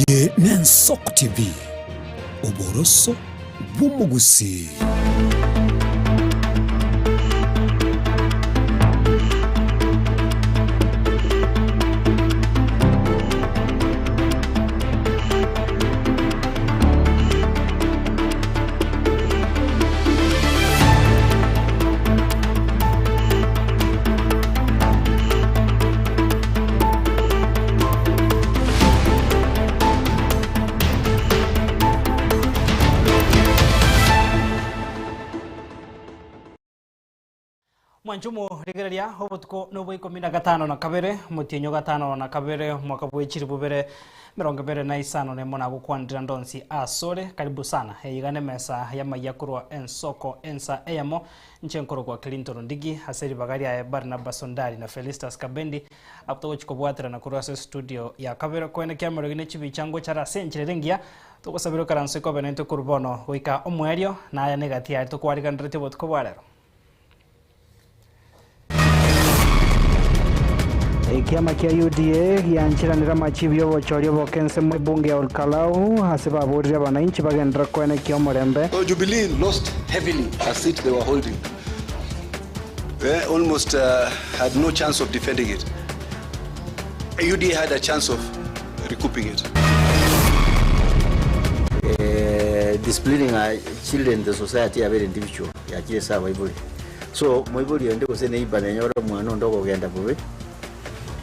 Eye n'Ensoko TV, oboroso bw'omogusii. Mwanchumo rigereria obotuko nobwa ikomi na gatano na kabere omotienyi gatano na kabere omwaka bwe chilifu bibere emerongo ebere na isano na emo nagokwanera ndonsi asore karibu sana eyeiga nemesa y'amaiya korwa ensoko ensa eyemo Inche nkorokwa Clinton Ondigi, ase ribaga riaye Barnaba Sondari na Felistus Kabendi, abwo togochia kobwaterana korwa ase estudio ya kabere koenekia amarogi ne chibicha ngochare ase enchera ere engiya, togosabera okaranso ekobe naintwe korwa bono goika omoerio, na aya negati yaye tokwariganeretie obotuko bwa rero. Ekiama kia UDA giancheranire amachibu y'obochori oboke ensemo ebunge ya Olkalau ase baborire abanainchi bagenderere koenekia omorembe. So Jubilee lost heavily a seat they were holding. They almost uh, had no chance of defending it. UDA had a chance of recouping it. Eh, disciplining our children in the society yabere individual yakire ase abaibori So moibori onde gose neighbour nenyore omwana onde okogenda bobe,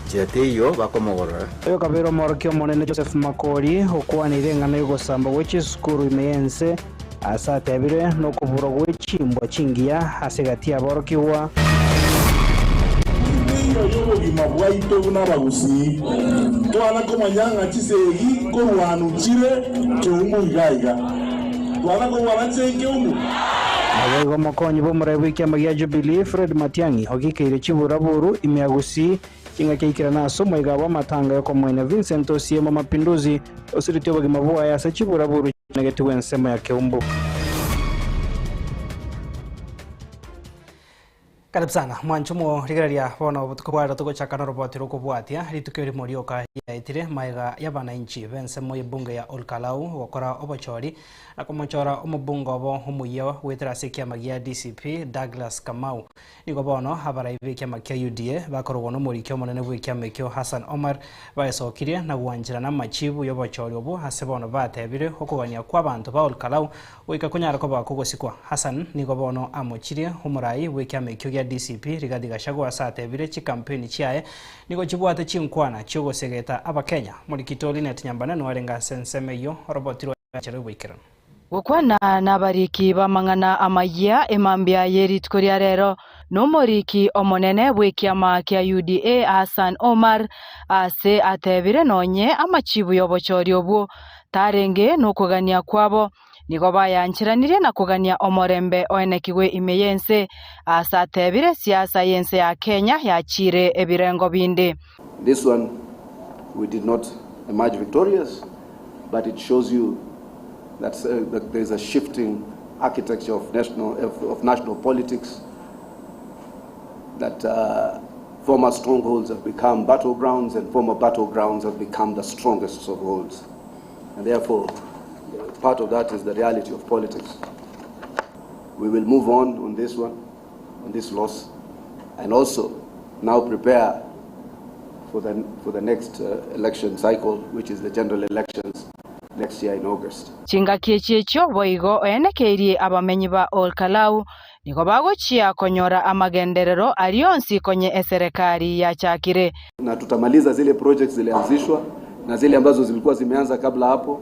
nchera teiyo bakomogorora. Oyo kabeire omworokia omonene Joseph Makori okwaneire eng'ana y'ogosamba gwe chisukuru ime y'ense ase atebire nokoburwa gwe chimbwa chingiya ase egati y'aborokigwa. Teiyo y'obogima bwaito buna abagusii, twana komanya ng'a chisegi nkorwanu chire keumu iga iga. Twana korwana chisegi keumu. Naboigo omokonyi bw'omorai bw'ekiama gia Jubilee, Fred Matiang'i, ogikeire chiburaburu ime ya Gusii, chingaki aikerana ase omoiga bw'amatanga y'okomoenia Vincent Osiemo Mapinduzi, osiritie obogima bwaye ase chiburaburu chianegetigwe ensemo ya Keumbu. Karibu sana mwanche omorigereria bono obotuko bwa rero togochaka noroboti rokobwatia rituko erimo rioka riaetire maega y'abanainchi b'ensemo y'ebunge ya Olkalau gokora obochori na komochora omobunge obo omoyia goetera ase ekiama gia DCP Douglas Kamau. Nigo bono abarai b'ekiama kia UDA bakorogwa nomoriki omonene bw'ekiama ekio Hassan Omar baesokirie na gwancherana amachibu y'obochori obwo ase bono batebire okogania kw'abanto ba Olkalau Goika konyare koba kogosikwa. Hassan nigo bono amochirie omorai bw'ekiama ekio gia DCP Rigathi Gachagua ase atebire chikampeni chiaye nigo chibwate chinkwana chiogosegeta abakenya. Morikito Linet Nyambane noarenge ase ensemo eyio oroboti rwa enchera y'oboikeranu. Gokwana nabariki b'amang'ana amayia emambia ye rituko ria rero nomoriki omonene bw'ekiama kia UDA Hassan Omar ase atebire nonye amachibu y'obochori obwo tarenge nokogania kwabo, nigo bayancheranirie na kogania omorembe oenekigwe ime y'ense, aase atebire siasa y'ense ya Kenya yachiire ebirengo binde. This one we did not emerge victorious but it shows you that, uh, that there is a shifting architecture of national, of, of national politics that uh, former strongholds have become battlegrounds and former battlegrounds have become the strongest strongholds. And therefore, part of that is the reality of politics. We will move on on this one, on this loss, and also now prepare for the, for the next uh, election cycle, which is the general elections next year in August. Chingaki echi echio boigo oenekeirie abamenyi ba Ol Kalou nigo bagochia konyora amagenderero aria onsi konye eserekari yachakire. Na tutamaliza zile projects zilianzishwa na zile ambazo zilikuwa zimeanza kabla hapo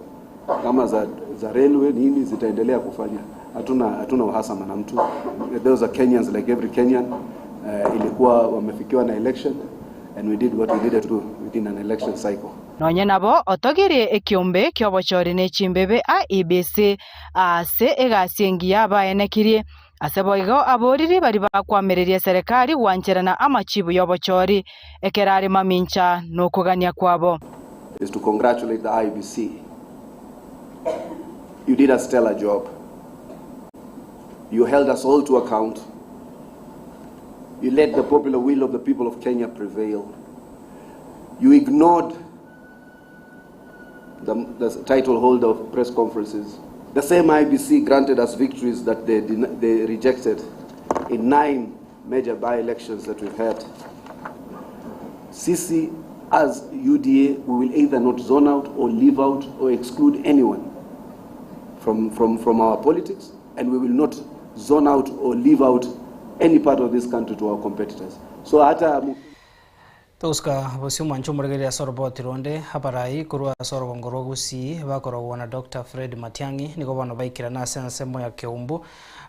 kama za, za railway nini zitaendelea kufanya. Hatuna hatuna uhasama na mtu. Those are Kenyans like every Kenyan. Uh, ilikuwa wamefikiwa na election and we did what we needed to do within an election cycle. Nonye nabo otogirie ekiombe ki'obochori ne chimbebe IEBC ase egasi engiya baenekirie. Ase boigo aboriri baria bakwamereria eserekari gwancherana amachibu y'obochori, ekero are mamincha nokogania kwabo. Is to congratulate the IEBC. You did a stellar job. You held us all to account. You let the popular will of the people of Kenya prevail. You ignored the, the title holder of press conferences. The same IEBC granted us victories that they, they rejected in nine major by-elections that we've had. Sisi, as UDA, we will either not zone out or leave out or exclude anyone from, from, from our politics, and we will not zone out or leave out any part of this country to our competitors. So hata Togosuka bosio omwancho omoregereria ase oroboti ronde, abarai korwa ase orogongo rwa Gusii bakorogwa na Doctor Fred Matiang'i nigo bono baikirana ase ensemo ya Keumbu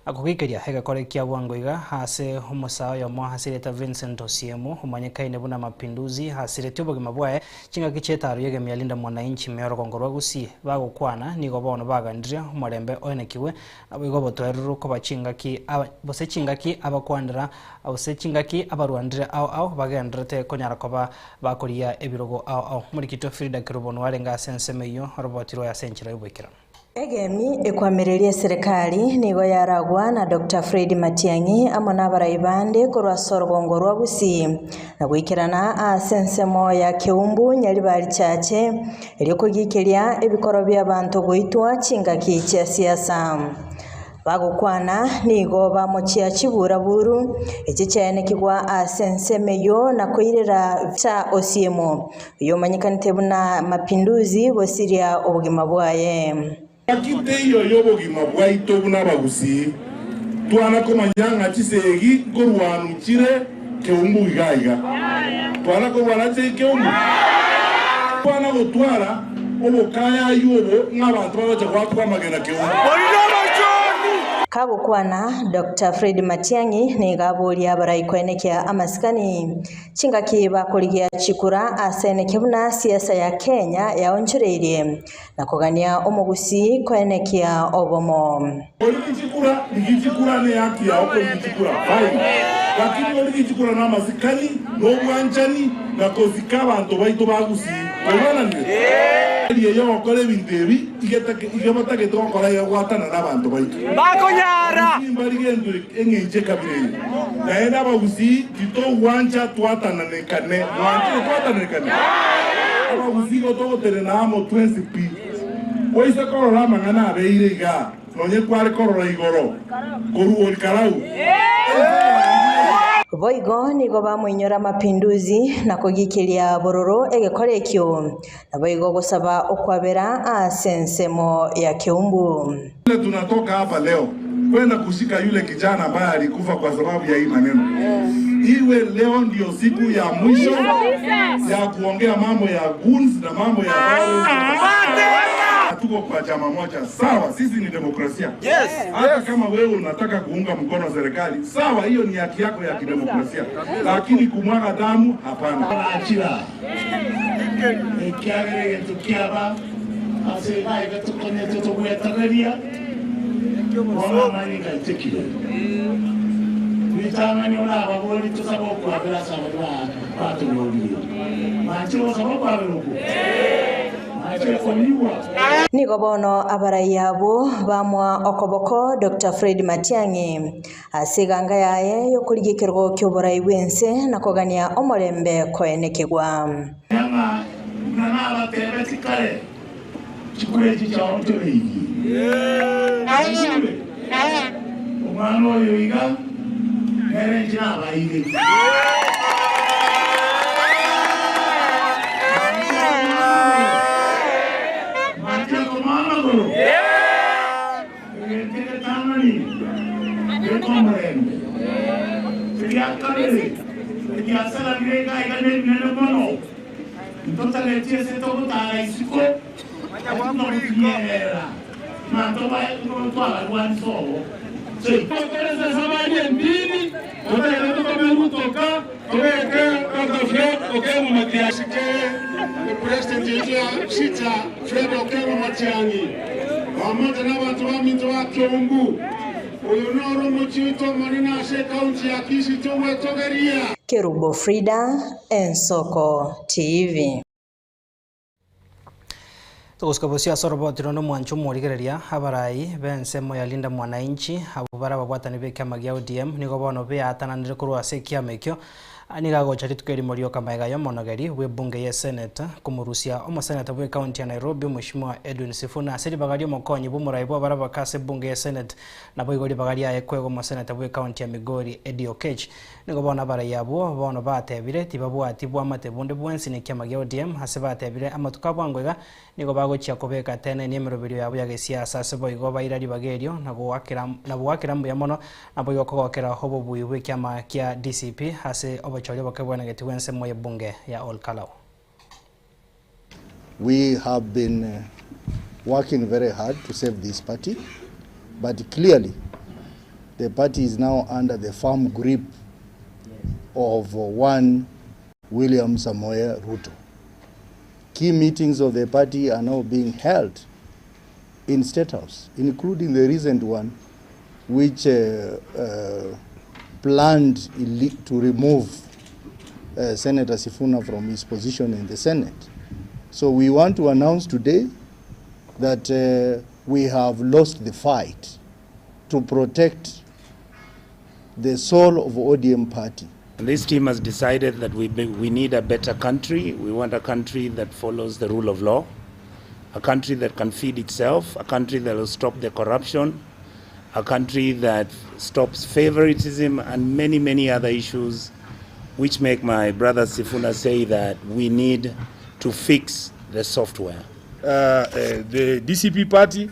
na kogeikeria egekore kia bwango iga ase omosaa oyomo ase erieta Vincent Osiemo omanyekaine buna Mapinduzi asiretie obogima bwaye chingaki chi'etaro y'egemia Linda Mwananchi ime y'orogongo rwa Gusii bagokwana nigo bono baganire omorembe oenekigwe Naboigo obotoereru koba chingaki gose chingaki abakwanera gose chingaki abarwanire ao ao bagendererete konyara koba bakorigia ebirogo ao ao. Omorikito Frida Kerubo noarenge ase ensemo eyio oroboti rwaye ase enchera y'oboikeranu. Egemi ekwamereria eserekari nigo yaragwa na Doctor Fred Matiang'i amo nabarai bande korwa ase orogongo rwa Gusii na goikerana ase ensemo ya Keumbu Nyaribari Chache Erio kogikeria ebikoro bi'abanto goitwa chingaki chia siasa. Bagokwana nigo bamochia chiburaburu echi chiaenekigwa ase ensemo eyio na koirera Victor Osiemo, oyomanyekanete buna Mapinduzi gosiria obogima bwaye. Gaki teiyo y'obogima bwaito buna abagusii, twana komanya ng'a chisegi nkorwanu chire keumbu iga iga. Twana korwana chisegi keumbu? Twana gotwara obokayayu obo ng'a abanto bagocha goakwa amagena keumbu. Kagokwana, Doctor Fred Matiang'i nigo aboria abarai koenekia amasikani chingaki bakorigia chikura ase enekia buna siasa ya Kenya yaonchoreirie Na kogania omogusii koenekia obomo. Origi chikura, rigi chikura ne haki yao korigi chikura fine, lakini origi chikura na amasikani na obwanchani na kosika abanto baito ba Gusii. Twaigwananire? Eria eyogokora ebinto ebi iga batagete gokora iga gwatana na abanto baito. Abagusii mbari gento eng'encho ekabira eye. Naende abagusii titogwancha twatananekane. Mwanchire twatananekane? Abagusii igo togotenena amo twensi pi. Oise korora amang'ana abeire igaa, nonye kware korora igoro korwa Olkarau, ense yarenge. Boigo nigo bamoinyora Mapinduzi na kogikeria bororo egekora ekio, naboigo gosaba okwabera ase ensemo ya Keumbu. Vile tunatoka hapa leo kwenda kushika yule kijana ambaye alikufa kwa sababu ya hii maneno, iwe leo ndio siku ya mwisho ya kuongea mambo ya goons na mambo ya violence. Tuko kwa chama moja, sawa? Sisi ni demokrasia. Hata kama wewe unataka kuunga mkono serikali, sawa, hiyo ni haki yako ya kidemokrasia, lakini kumwaga damu hapana. Achira ekiagera egento kiaba Ase iga aiga tokonyete togwetageria, bono amanyinga aitekire. Ritang'ani orababorie tosabe okwabera ase abaria batonyorire. Mwanchire gosaba okwabera okwo? Mwanchire konyigwa? Nigo bono abarai abwo bamoa okoboko Doctor Fred Matiang'i ase eganga yaye y'okorigia ekerogo ki'oborai bw'ense na kogania omorembe koenekigwa. Ng'a buna nabatebetie kare, chikura echi chiaonchoreirie. Naigure omwana oyo iga, nere inche nabaeire. Mwanchire komoa amagoro? Egento egetang'ani beka omorembe, egia kabere ebiasara bire iga iga nebinene mono, ntotageti ase togotara isiko, lakini nogotinyerera ng'a ntobae ntwabarwanisa obo. Tokoresa esabari entindi, totagete totome Ruto ka, tobeke Doctor Fred Okengo Matiang'i. Asike Opresident oito ya Sita Fred Okengo Matiang'i, pamweche n'abanto baminto ba Keumbu. Oyo noro omochie oito omonene ase ekaunti ya Kisii togwetogeria. Kerubo Frida, Ensoko TV. Togosuka bosio ase oroboti rwa nomwancho omorigereria, abarai b'ensemo ya Linda Mwananchi, abwo bare ababwatani b'ekiama gia ODM, nigo bono beatananire korwa ase ekiama ekio. Nigo agocha rituko erimo rioka magega y'omonogeri bw'ebunge y'eseneta komorusia omoseneta bw'ecounty ya Nairobi Omweshimiwa Edwin Sifuna ase ribaga ri'omokonyi bw'omorai bw'abarabake ase ebunge y'esenate naboigo ribaga riaye kwega omoseneta bw'ecounty ya Migori Eddy Oketch. Nigo bono abarai abwo bono batebire tibabwati bwamate bonde bwensi nekiama gia ODM ase batebire amatuko a bwango iga Nigo bagochia kobeka teneni emeroberio yabo ya gesiasa ase boigo baira ribaga erio na goakera na goakera mbuya mono naboigo kogokera obobui bw'ekiama kia DCP ase obochori oboke bwenegeti bw'ensemo y'ebunge ya Ol Kalou. We have been working very hard to save this party, but clearly the party is now under the firm grip of one William Samoei Ruto. Key meetings of the party are now being held in State House, including the recent one which planned to remove Senator Sifuna from his position in the Senate. So we want to announce today that we have lost the fight to protect the soul of ODM party. And this team has decided that we, we need a better country. We want a country that follows the rule of law, a country that can feed itself, a country that will stop the corruption, a country that stops favoritism and many, many other issues which make my brother Sifuna say that we need to fix the software. The DCP party,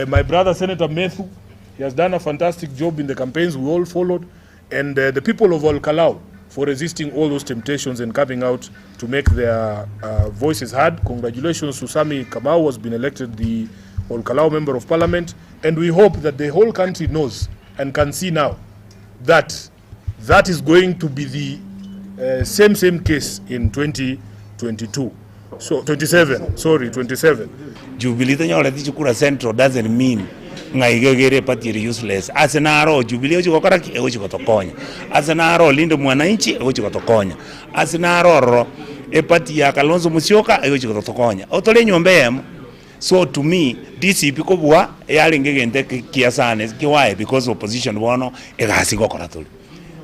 my brother Senator Methu, he has done a fantastic job in the campaigns we all followed, and the people of Ol Kalou for resisting all those temptations and coming out to make their voices heard. Congratulations to Sami Kamau, who has been elected the Ol Kalou Member of Parliament, and we hope that the whole country knows and can see now that that is going to be the same case in 2022. So 27, sorry, 27. Jubilee tonyoreti chikura Central doesn't mean ng'a iga egere eparty ere useless. Ase naro Jubilee egochi gokora ki? Egochi gotokonya. Ase naro Linda Mwananchi egochi gotokonya. Ase naro ororo eparty ya Kalonzo Musyoka egochi gotokonya. Otore enyomba eyemo. So to me DCP kobua yarenge egento ekiya sana why? Because opposition bono egasi gokora tore.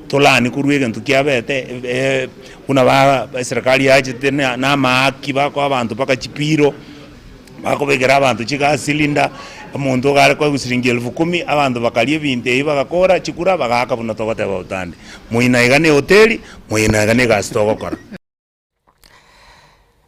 Tolani korwa egento kiabete buna ba eserekari yachete na amaaki bakoa abanto mpaka chipiro, bakobekera abanto chigas cylinder, omonto iga are koegwa siringi elfu kumi, abanto bakaria ebinto ebi bagakora chikura bagaaka buna togoteba botambe. Moino iga na ehoteli, moino iga na egasi togokora.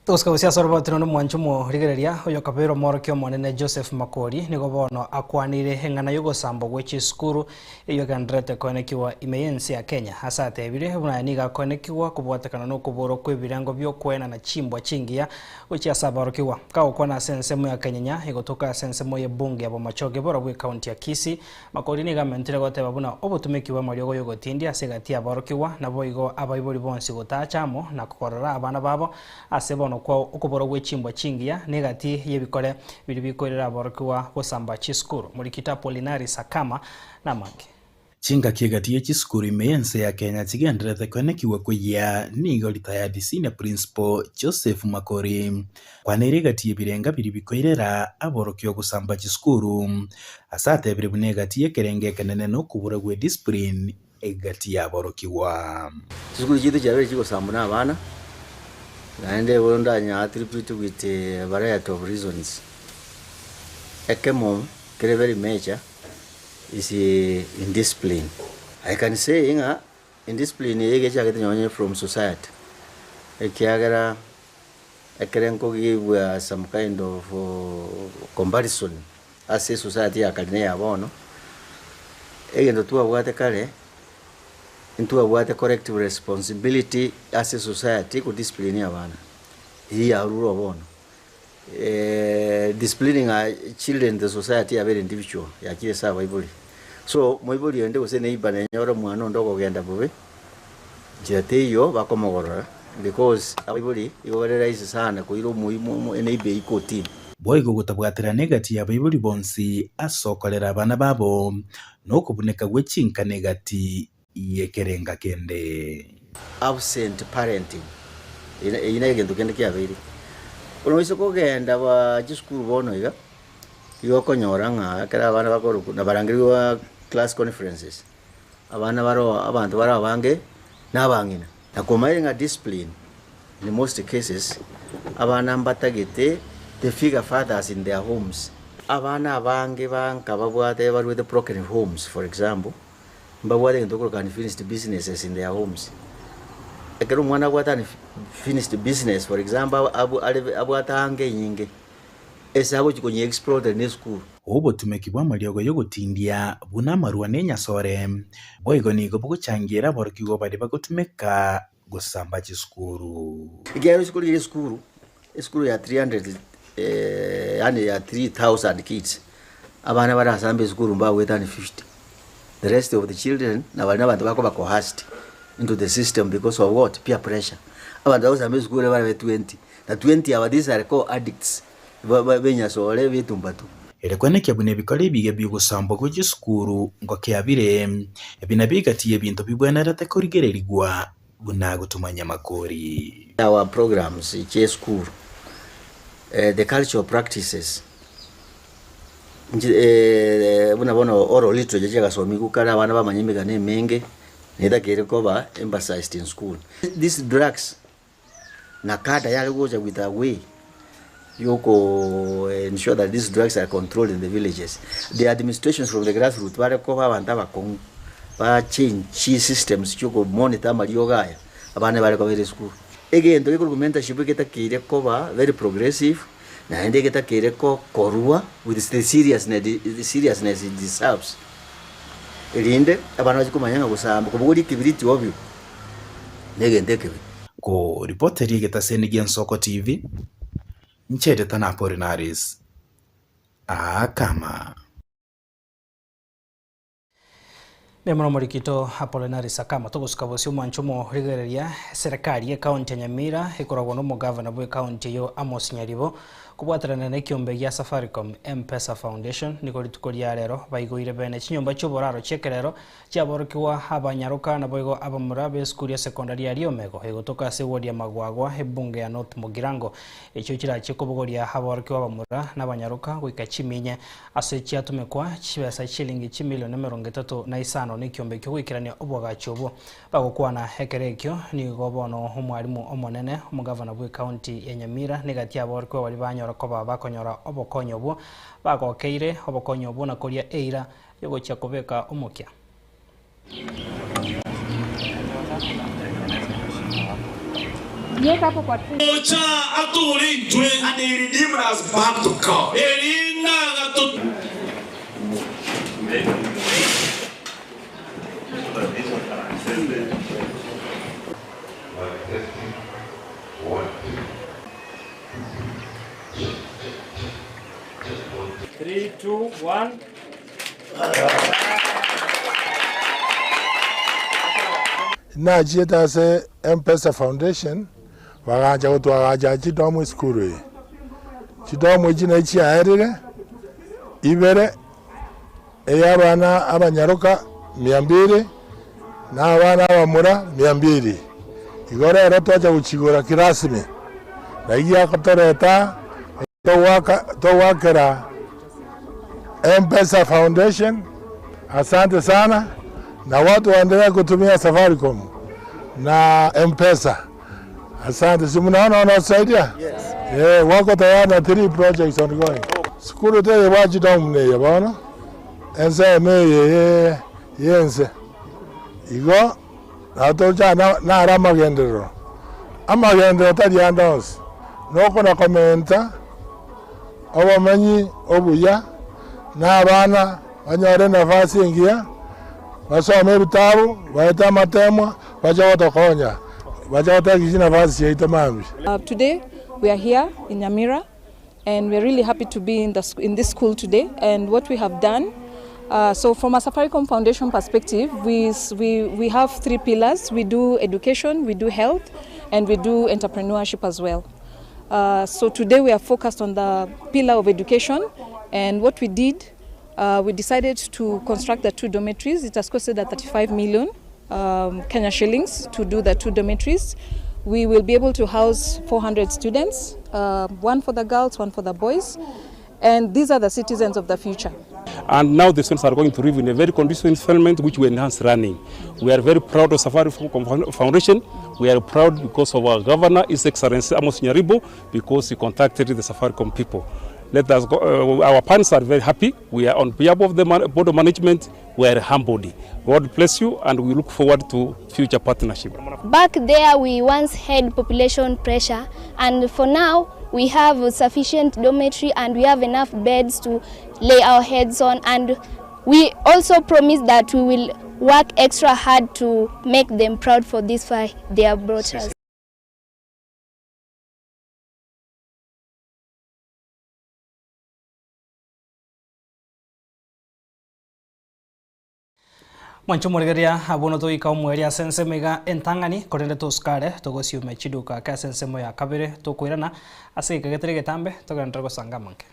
Togosika gose ase orobato rore nomwancho omorigereria oyokabeire omworokia omonene Joseph Makori nigo bono akwanire eng'ana y'ogosambwa gwe chisukuru eyio egendererete koenekigwa ime y'ense ya Kenya ase atebire buna aya nigo akoenekigwa kobwatekana nokoborwa kw'ebirengo bi'okoenana chimbwa chingiya gochia ase aborokigwa. Kagokwana ase ensemo ya Kenyenya egotoka ase ensemo y'ebunge ya Bomachoge borobwo ekaunti ya Kisii Makori nigo amentire goteba buna obotumeki bw'amariogo y'ogotindia ase egati y'aborokigwa, naboigo abaibori bonsi gotacha amo na kokorora abana babo ase bono kwa okoborwa gwe chimbwa chingiya na egati y'ebikore biria bikoirera aborokigwa gosamba chisukuru. Morikito Apolinari Sakama namange. Chingaki egati ye chisukuru ime y'ense ya Kenya chigendererete koenekigwa koyia nigo retired senior principal Joseph Makori Kwanera egati y'ebirenga biria bikoirera aborokigwa gosamba chisukuru, ase atebire buna egati y'ekerengo ekenene nokobura gwe discipline egati y'aborokigwa. Chisukuru chiaito chiabeire chigosambwa na abana, naende bono ndanya attribute with a variety of reasons. Ekemo kere very major is indiscipline. I can say ng'a indiscipline eye egechagete nonye from society, ekiagera Ekero nkogibwa some kind of comparison ase esociety ya kare na eya bono, egento twabwate kare, ntwabwate collective responsibility ase esociety ko discipline abana, eyio yarure oo bono. Disciplining our children in the society yabeire individual, yachire ase abaibori. So, moibori onde gose neighbour nenyore omwana onde okogenda bobe, Nchera teiyo bakomogorora because abaibori igo bare rahisi sana koira omoimo eneighbour eyio kotini. Boigo gotabwaterana egati y'abaibori bonsi ase okorera abana babo, na okobuneka gwe chinkana egati y'ekerenga kende. Absent parenting, eyio negento kende kiabeire. Bono oise kogenda ba chisukuru bono iga, igo okonyora ng'a ekero abana bakorokwa nabarangerigwa class conferences, Abana baroo, abanto bare abange nabang'ina. Na komaire ng'a discipline in most cases abana mbatagete the figure fathers in their homes. Abana abange ba nka babwate barwete broken homes for example, mbabwate egento tokoroka unfinished businesses in their homes. Ekero omwana abwate unfinished business for example abwate anger enyinge, ase agochi konye exploit ne esukuru. Obotumeki bw'amariogo y'ogotindia buna amarwa na enyasore, boigo nigo bogochangiera aborokigwa baria bagotumeka gosamba chisukuru. Ekiagera isiko riria esukuru, esukuru ya 300 yaani ya 3000 kids, abana barasambe esukuru mbagoetania 50, the rest of the children nabari na abanto bakoba coerced into the system because of what? Peer pressure. Abanto bagosamba esukuru barabe 20, na 20 aba these are co addicts benyasore betumbatu. Ere kwenekia buna ebikora ebiya bi'ogosambwa gwe chisukuru ngokiabire, ebi nabio egati y'ebinto bibwenerete korigererigwa buna gotumanya amakori. Our programs chie esukuru, the cultural practices, buna bono oral literature chiagasomigwe kare abana bamanya emegano emenge, netakeire koba emphasized in school. These drugs na kada yare gocha with a way yoko ensure that these drugs are controlled in the villages. The administrations from the grassroots bare koba abanto abakong'u ba change systems chioko monitor amariogo aya abana bare kobera esukuru. Egento gekorokwa mentorship getakeire koba very progressive naende getakeire kokorwa with the seriousness, the seriousness it deserves erinde abana bachie komanya ng'a gosamba kobogoria ekebiriti obio negento ekebe. Koripoteria egetaseni gi'Ensoko TV, inche Editha Apolinaris Akama. Mbuya omorikito Apolinaris Akama. Togosuka bosio omwancho omorigereria eserekari y'ekaunti ya Nyamira ekoragwa n'omogavana bw'ekaunti eyio Amos Nyaribo kobwaterana na ekiombe gia Safaricom M-Pesa Foundation nigo rituko ria rero baigoire bene chinyomba chi'oboraro chi'ekerero Chiaborokigwa abanyaroka naboigo abamura b'esukuru ya sekondari ya Riomego egotoka ase ewodi ya Magwagwa ebunge ya North Mugirango, echio chirachie kobogoria aborokigwa abamura na abanyaroka goika chiminye ase chiatumekwa chibesa chilingi chimilion 35 na ekiombe ekio goikerania oboagachi obwo. Bagokwana ekero ekio nigo bono omwarimu omonene omogavana bw'ecounty ya Nyamira negati aborokigwa baria banyora koba bakonyora obokonyi obwo bagokeire obokonyi obwo na koria eira Yogochia kobeka omokia. Gocha atore intwe. Erinde agato. Three, two, one. Nachiete ase M-Pesa Foundation, bagancha gotwagacha chidomu esukuru eye. Chidomu echi nachi chiaerire, ibere, eya abana abanyaroka mia mbili, na abana abamura mia mbili. Igo rero twacha gochigora kirasmi, naki giagotoreta Togoakera M-Pesa Foundation asante sana na watu waendelee kutumia Safaricom na M-Pesa. Asante. Si mnaona wanatusaidia? Yes. Yeah, wako tayari na 3 projects ongoing. Sukuru teye bwachita omuneya bono ense eme eye yense igo natocha naro amagenderero amagenderero tari ande onsi nokona komenta obomenyi obuya na abana banyore enafasi engiya basome ebitabu baete amatemwa bache gotokonya bache goteba chinafasi chiaito mambia. Today we are here in Nyamira and we are really happy to be in, the, in this school today and what we have done so from a Safaricom Foundation perspective, we, we, we have three pillars. We do education, we do health, and we do entrepreneurship as well. So today we are focused on the pillar of education, and what we did, we decided to construct the two dormitories. It has costed at 35 million Kenya shillings to do the two dormitories. We will be able to house 400 students, one for the girls, one for the boys, and these are the citizens of the future. And now the students are going to live in a very conducive environment which will enhance learning. We are very proud of Safaricom Foundation. We are proud because of our governor, His Excellency Amos Nyaribo, because he contacted the Safaricom people. Let us go, our parents are very happy. We are on behalf of the board of management, we are humbled. God bless you, and we look forward to future partnership. Back there, we once had population pressure, and for now, we have sufficient dormitory and we have enough beds to lay our heads on. And we also promise that we will work extra hard to make them proud for this far they have brought us. Mwanche omorigereria abwo notogoika omweria ase ensemo iga entang'ani, korende tosukare togosiume chiduka ake ase ensemo ya kabere tokoirana ase egeka getari egetambe togenderere gosanga amange.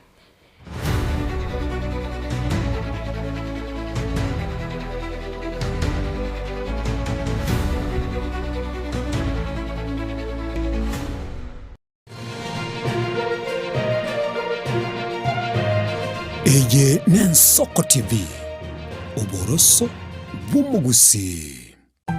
Eye n'Ensoko TV, oboroso bw'omogusii.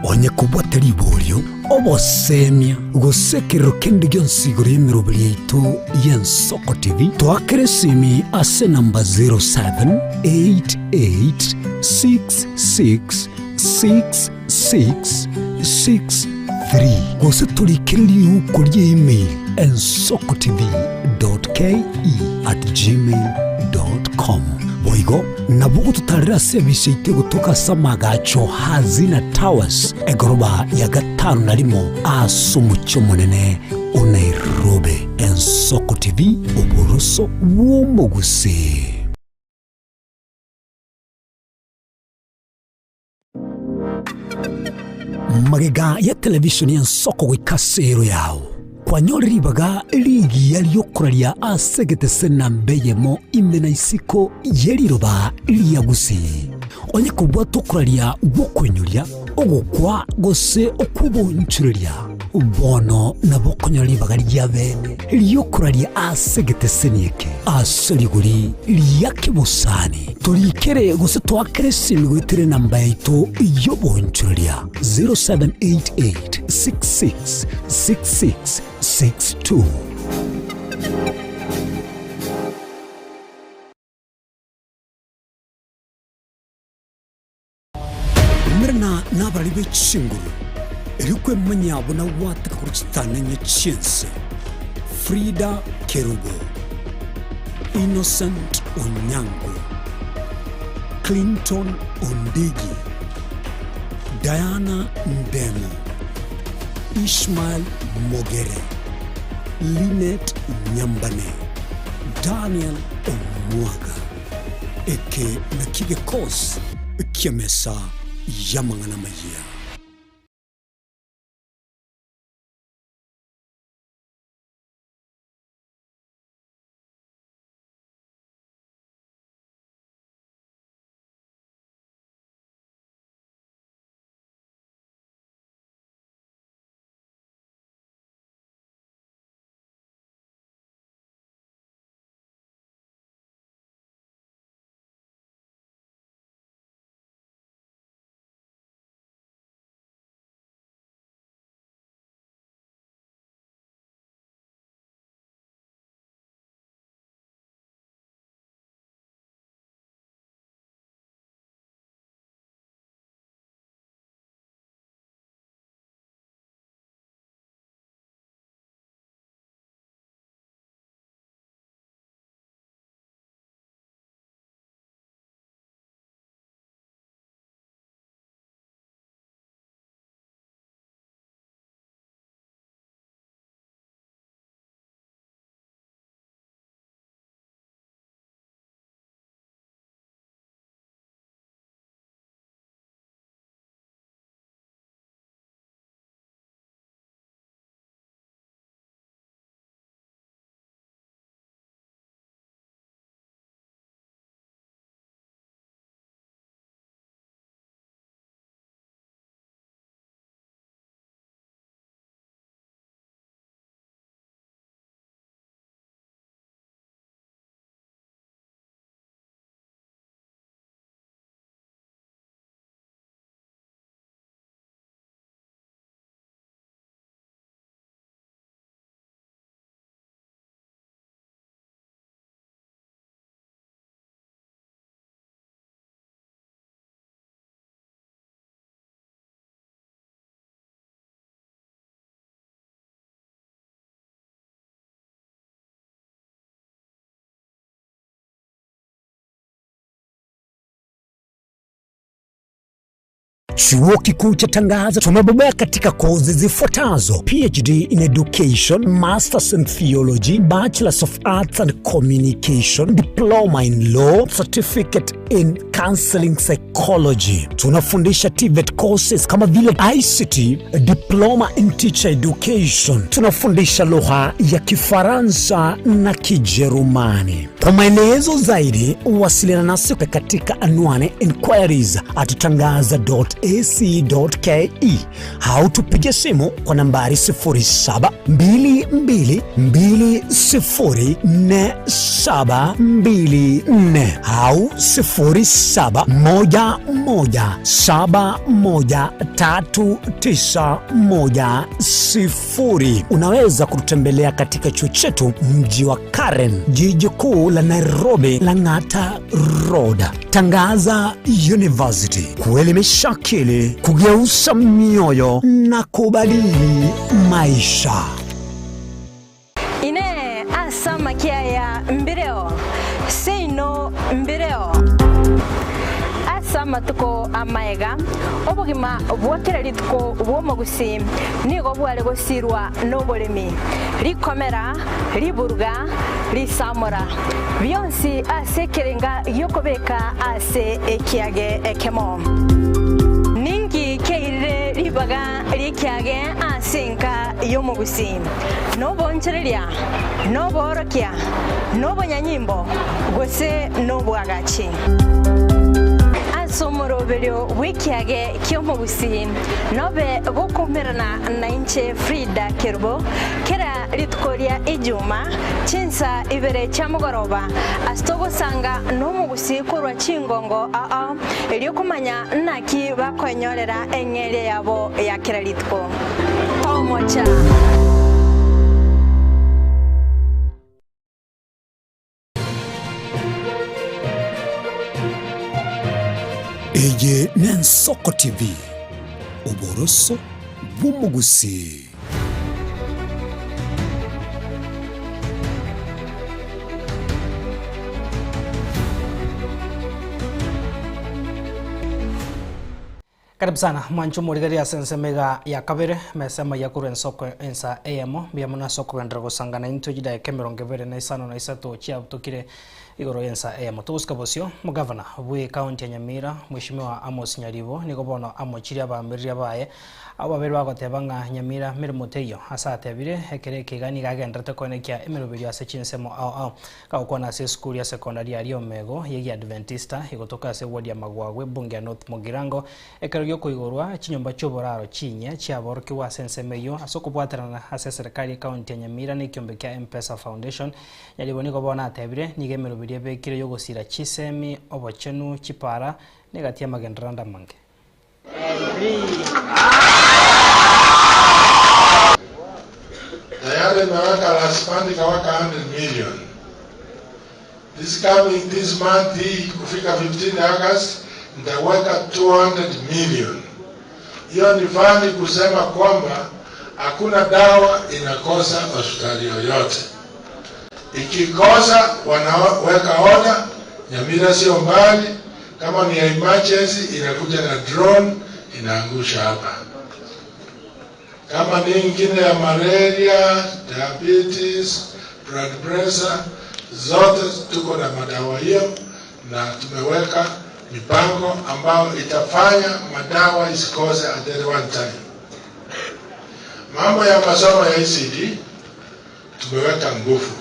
Onye kobwate riborio, obosemia, gose ekerero kende gionsi igoro y'emeroberi yaito y'Ensoko TV, toakere esimi ase enamba 0788666663 gose torikere riuko rie email ensokotv.ke@gmail.com. Boigo nabo ogototarera ase ebise yaito egotoka ase amagacho Hazina Towers, egoroba ya gatano na rimo ase omochie omonene o Nairobi. Ensoko TV, oboroso bw'omogusii. Magega ya televishoni y'ensoko goika ase eero yao, kwanyore ribaga rigiya ri'okoraria ase egetese namba eyemo ime na isiko ye riroba ria Gusii. Onye kobwata okoraria gw'okoinyoria, ogokwa gose okw'obonchureria, bono nabo okonyora ribaga ria bene ri'okoraria ase egeteseni eke ase rigori ria kebosani. Torikere gose toakere esimi goetera enamba yaito y'obonchoreria 0788 66 66 62. Umerana nabarari be chinguru, erio kwemanya buna gwateka korwa chitanenye chi'ense. Frida Kerubo, Innocent Onyango, Clinton Ondigi, Diana Ndemo, Ishmael Mogere, Linet Nyambane, Daniel Omwaga. Eke nakio gekosi ki'emesa y'amang'ana amayia. Chuo Kikuu cha Tangaza tumebobea katika kozi zifuatazo: PhD in Education, Masters in Theology, Bachelors of Arts and Communication, Diploma in Law, Certificate in Counseling Psychology. Tunafundisha TVET courses kama vile ICT, Diploma in Teacher Education. Tunafundisha lugha ya Kifaransa na Kijerumani. Kwa maelezo zaidi, wasiliana nasi katika anwani inquiries at tangaza.ac.ke au tupige simu kwa nambari 0722204724 au 0711713910. Unaweza kututembelea katika chuo chetu mji wa Karen, jiji kuu la Nairobi, Lang'ata Road. Tangaza University, kuelimisha akili, kugeuza mioyo na kubadili maisha. Inee, ase amakia aya mbireo, seino mbireo. Ase amatuko amaega, obogima bwa kera rituko bw'omogusii nigo bware gosirwa noboremi, rikomera, riburuga, risamora, bionsi ase ekerenga gi'okobeka ase ekiage ekemo. Ninki kiairire ribaga ri'ekiage ase enka y'omogusii? Nobonchereria, noboorokia, nobonyanyimbo, gose nobwagachi? Ase omoroberio bw'ekiage ki'omogusii nobe gokoumerana nainche Frida Kerubo kera rituko ria Ijuma chinsa ibere chia mogoroba ase togosanga nomogusii korwa chingongo ao erio komanya naki bakoenyorera eng'eria yabo ya kera rituko. Tomocha. Eye n'Ensoko TV, oboroso bw'omogusii. Karibu sana mwanche omorigereria ase ensemo iga ya kabere, mesa amaiga korwa ensoko ensa eyemo, mbuya mono ase okogenderera gosangana intwe chidaeka emerongo ebere na isano na isato chiabutokire igoro y'ensa eyemo. Togosika bosio, omogavana bwe ekaunti ya Nyamira, Mweshimiwa Amos Nyaribo, nigo bono amochirie abaamereri baye Abwo babere bagoteba ng'a Nyamira meremo teiyo. Ase atebire, ekero eke iga nigo agenderete koenekia emeroberio ase chinsemo ao ao. Gagokwana ase esukuru ya sekondari ya Riomego y'Egiadventista egotoka ase eward ya Magwagwa ebunge ya North Mugirango, ekero giokoigorwa chinyomba chi'oboraro chinyia chiaborokigwa ase ensemo eyio ase okobwaterana ase eserekari y'ecounty ya Nyamira na ekiombe kia M-Pesa Foundation. Nyaribo nigo bono atebire nigo emeroberio ebekire yogosira chisemi, obochenu, chipara, na egati y'amagenderero ande amange. Tayari nimeweka last fund nikaweka 100 million. This coming this month hii kufika 15 August nitaweka 200 million. Hiyo ni fani kusema kwamba hakuna dawa inakosa hospitali yoyote. Ikikosa wanaweka oda. Nyamira sio mbali, kama ni ya emergency inakuja na drone inaangusha hapa. Kama ni ingine ya malaria, diabetes, blood pressure, zote tuko na madawa hiyo, na tumeweka mipango ambayo itafanya madawa isikose at any one time. Mambo ya masomo ya ECD tumeweka nguvu.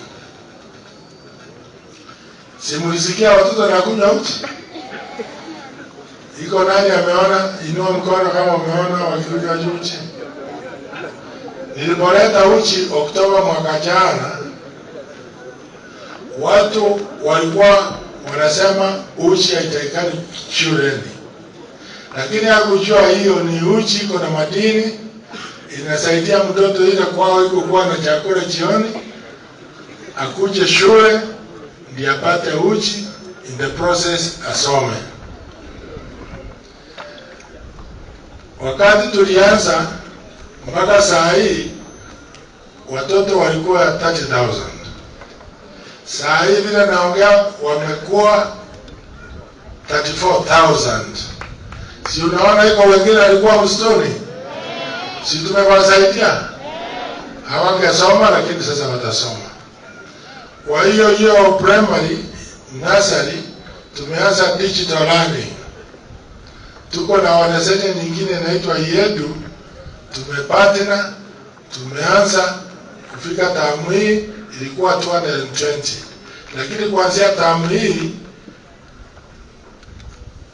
Si mlisikia watoto wanakunywa uji? Iko nani ameona? Inua mkono kama umeona wakikunywa uji. Nilipoleta uji Oktoba mwaka jana, watu walikuwa wanasema uji haitakikani shuleni, lakini hakujua hiyo ni uji iko na madini, inasaidia mtoto ile kwao iko kuwa na chakula jioni, akuje shule ndiye apate uji, in the process asome. Wakati tulianza mpaka saa hii watoto walikuwa 30,000. Saa hii vile naongea wamekuwa 34,000. Si unaona iko wengine walikuwa msituni, si tumewasaidia? Hawangesoma, lakini sasa watasoma. Kwa hiyo hiyo primary nursery tumeanza digital learning. Tuko na organization nyingine inaitwa Yedu, tumepartner, tumeanza kufika tamu hii ilikuwa 220, lakini kuanzia tamu hii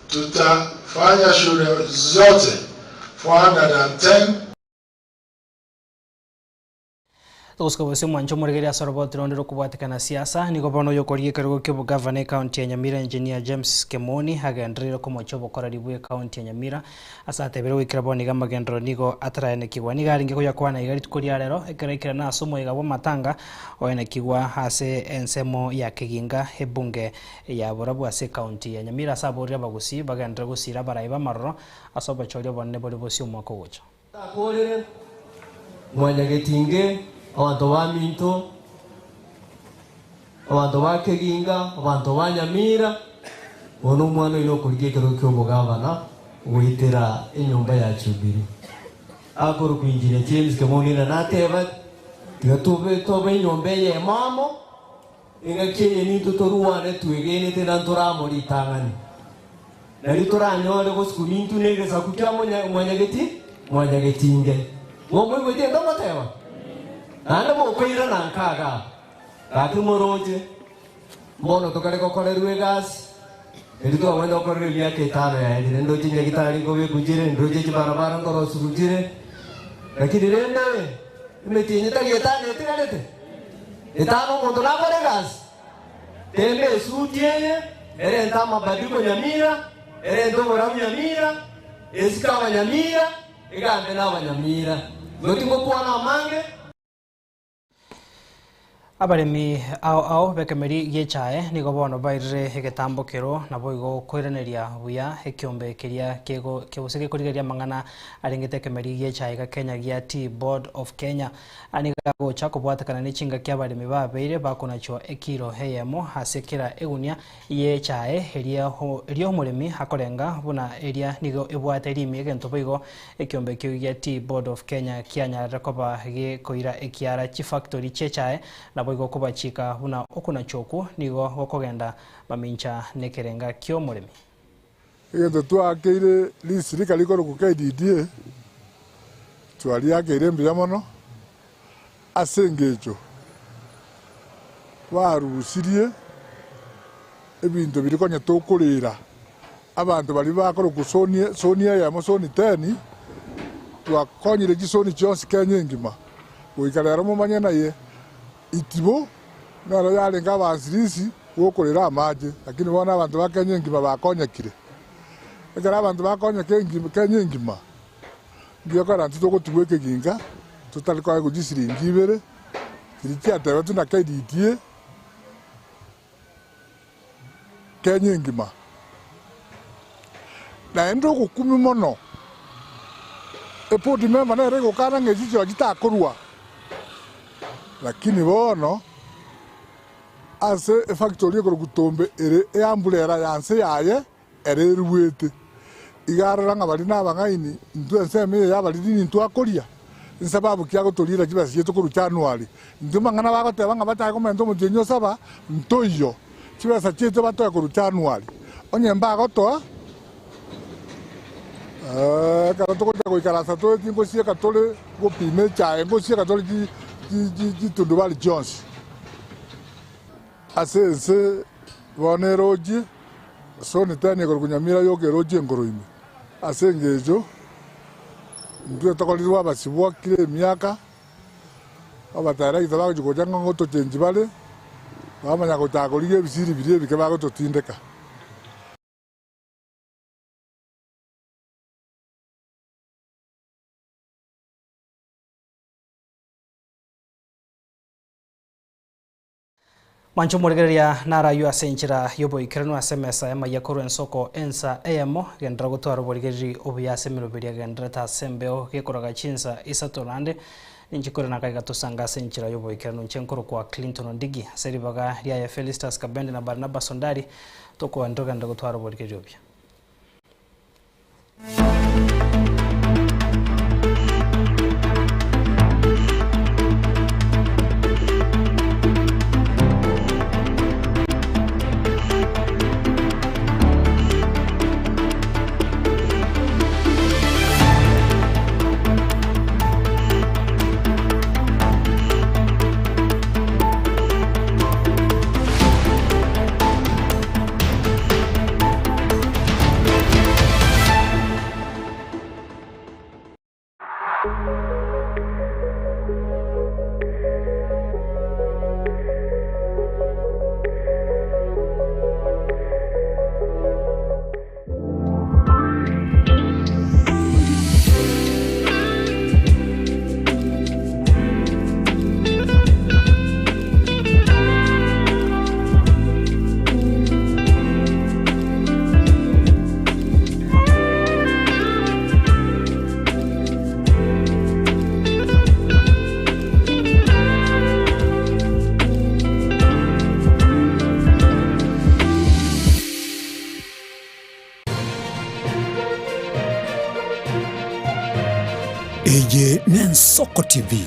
tutafanya shule zote 410. Togosika bosio mwanche omorigereria ase oroboti ronde rokobwatekana siasa, nigo bono oyokoria ekerogo kia obogavana ecounty ya Nyamira Engineer James Kemoni agendereire komochia obokoreri bwe ecounty ya Nyamira ase atebire goikera bono iga amagenderero nigo ataraenekigwa. Nigo arenge koyakwana iga rituko ria rero ekero aikerana ase omoyega bw'amatanga oenekigwa ase ensemo ya Kiginga ebunge ya Borabu ase ecounty ya Nyamira ase aborire abagusii bagenderere gosira abarai b'amaroro ase obochori obonene bore bosio omwaka ogocha. Takorire mwanyagetinge, abanto baminto, abanto ba Keginga, abanto ba Nyamira, bono omwana oino okorigia ekerogo ki'obogavana goetera enyomba ya Jubilee. Akorokwa Engineer James Kemoni na nateba, tiga tobe tobe enyomba eyemo amo, Engaki eye nintwe torwane twegenete na ntoramo ritang'ani, nario toranyore gosukuma intwe negesaku kia mwanyageti mwanyagetinge. Ng'o moigwete egento ngoteba? Naende mokoirana nka igaa, gaki moroche, mbono tokare gokorerwa egasi, erio twabwenerete gokorerwa emiaka etano yaerire, ndoche nyagitari nkobekwa chire, ndoche chibarabara nkorosigwa chire, lakini rende emetienyi tari etano etigarete. Etano omonto nakore egasi, temba esuti eye, erente amabadiliko nyamira, erente oborabu nyamira, esike abanyamira, egambe nabanyamira. Igo tingokwana amange. Abaremi ao ao b'ekemeri gi'echae nigo bono bairire egetambo kero, naboigo koiraneria buya ekiombe keria kego gose gekorigereria amang'ana arengete ekemeri gi'echae iga Kenya gia Tea Board of Kenya. Aya nigo agocha kobwatekana ne chingaki abaremi babeire bakonachwa ekilo eyemo ase kera egunia y'echae eria eria omoremi akorenga buna eria nigo ebwate rimi egento boigo ekiombe ekio gia Tea Board of Kenya kianyarire koba gekoira ekiara chifactory chi'echae naboigo kobachika buna okonachwa okwo nigo gokogenda mamincha nekerenga ki'omoremi. Egento twaakeire risirika rikorokwa KDDA, twariakeire mbuya mono ase engencho barusirie ebinto biria konya tokorera abanto baria bakorokwa zone zone eyemo zone ten, twakonyire chizoni chionsi Kenya engima, goika rero momanye naye Itibo nero yarenge abansirisi bw'okorera amache, lakini bono abanto ba Kenya engima bakonyekire. Ekero abanto bakonyeka Kenya engima, ngiya kora intwe togotigwa ekeginka totari koegwa chisiringi ibere, chiria chiatebetwe na KDDA, Kenya engima. Naende ogokumia mono, eboard member nere egokana ng'a echi chirochio chitakorwa, lakini bono ase efactory ekorokwa Tombe ere eamburera ya nse yaye ere eruete. Iga arora ng'a baria nabang'aini, intwe ensemo eye y'abariri nintwe akoria, nsababu ki agotoriera chibesa chiaito korwa January? Intwe mang'ana bagoteba ng'a bachake komenta omotienyi o saba, ntoiyo. Chibesa chiaito batoe korwa January. Onye mbagotoa, ekero togocha goikaransa tore tingosieka tore gopima echae, ngosieka tore chitundubari chionsi. Ase ense bono erochie, soni teni ekorokwa Nyamira yoka erochie enkoro ime. Ase engencho intwe tokorirwe abasibwa kera emiaka, Abadirector bagochia gocha ng'a ngotochenchi bare, bamanya gochaka korigia ebisiri biria ebike bagototindeka. Mwanche omorigereria naraywe ase enchera y'oboikeranu ase emesa y'amayia korwa ensoko ensa eyemo, genderera gotwara oborigereri obuya ase emeroberi egendererete ase embeo gekoraga chinsa isato naende ninche korende nakaiga tosange ase enchera y'oboikeranu inche nkorokwa Clinton Ondigi ase ribaga riaye Felistus Kabende na Barnabas Ondari tokoa ntogenderere gotwara oborigereri obuya. Eye n'Ensoko TV.